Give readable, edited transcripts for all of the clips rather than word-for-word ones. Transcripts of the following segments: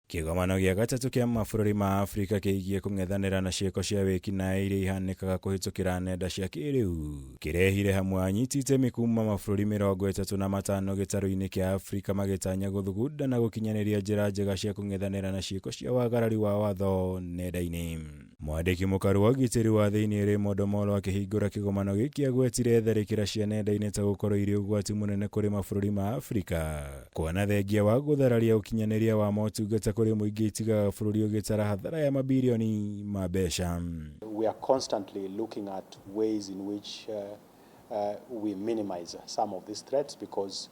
Kĩgomano gĩa gatatũ kĩa mabũrũri ma Afrika kĩgiĩ kũng'ethanĩra na ciĩko cia wĩkinaĩ iria ihanĩkaga kũhĩtũkĩra nenda cia kĩrĩu kĩrehire hamwe anyiti itemi kuma mabũrũri 35 gĩtarũ-inĩ kĩa Afrika magĩtanya gũthugunda na gũkinyanĩria njĩra njega cia kũng'ethanĩra na ciĩko cia wagarari wa watho nenda-inĩ. Mwandĩki mũkaru wa ũgitĩri wa thĩinĩ Raymond Omolo akĩhingũra kĩgomano gĩkĩ agwetire tharĩkĩra cia nenda-inĩ ta gũkorwo irĩ ũgwati mũnene kũrĩ mabũrũri ma Afrika kuona thengia wa gũthararia ũkinyanĩria wa motungata kũrĩ mũingĩ itigaga bũrũri ũgĩtara hathara ya mabirioni ma mbeca. We are constantly looking at ways in which we minimize some of these threats because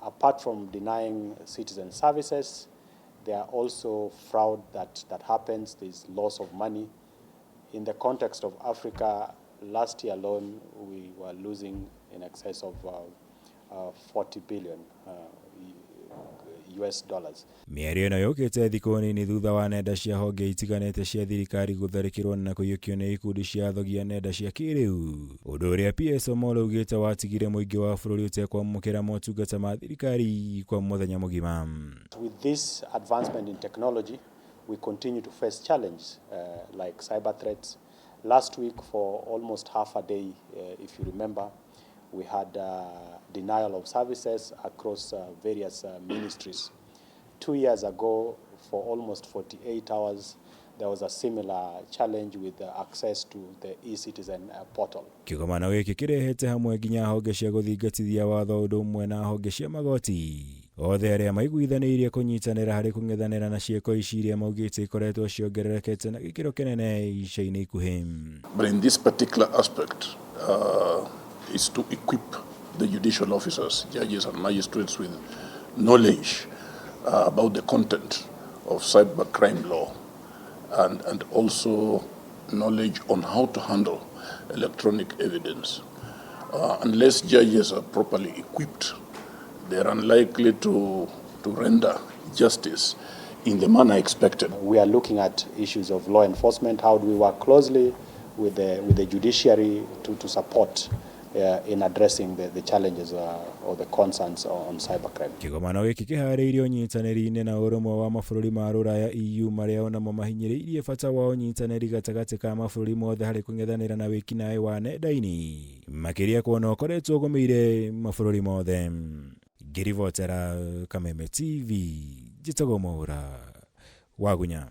apart from denying citizen services, there are also fraud that happens, there's loss of money. In the context of Africa, last year alone, we were losing in excess of 40 billion US dollars. Mĩario ĩno yũkĩte thikũ nini thutha wa nenda cia honge itiganĩte cia thirikari gũtharĩkĩrwo na kũiyũkio nĩ ikundi cia athogia nenda cia kĩrĩu, ũndũ ũrĩa PS Omolo augĩte watigire mũingĩ wa bũrũri ũtekwamũkĩra motungata ma thirikari kwa mũthenya mũgima. With this advancement in technology, we continue to face challenges like cyber threats. Last week, for almost half a day, if you remember, we had denial of services across various ministries. 2 years ago, for almost 48 hours, there was a similar challenge with the access to the e-citizen portal. Kĩgomano gĩkĩ kĩrehete hamwe nginya honge cia gũthingatithia watho ũndũ ũmwe na honge cia magoti othe arĩa maiguithanĩirie kũnyitanĩra harĩ kũng'ethanĩra na ciĩko ici iria maugĩte ikoretwo ciongererekete na gĩkĩro kĩnene ica-inĩ ikuhĩ. But in this particular aspect, is to equip the judicial officers, judges and magistrates with knowledge about the content of cybercrime law and also knowledge on how to handle electronic evidence. Unless judges are properly equipped, they are unlikely to render justice in the manner expected. We are looking at issues of law enforcement. How do we work closely with the judiciary to support in addressing the challenges or the concerns on cybercrime? Kĩgomano gĩkĩ kĩharĩirio ũnyitanĩri-inĩ na ũrũmwe wa mabũrũri ma rũraya EU, marĩa onamo mahinyĩrĩirie bata wa ũnyitanĩri gatagatĩ ka mabũrũri mothe harĩ kũng'ethanĩra na wĩkinaĩ wa nenda-inĩ, makĩria kuona ũkoretwo ũgũmĩire mabũrũri mothe. Ngĩribotera Kameme TV, njĩtagwo Mwaũra Wagunya.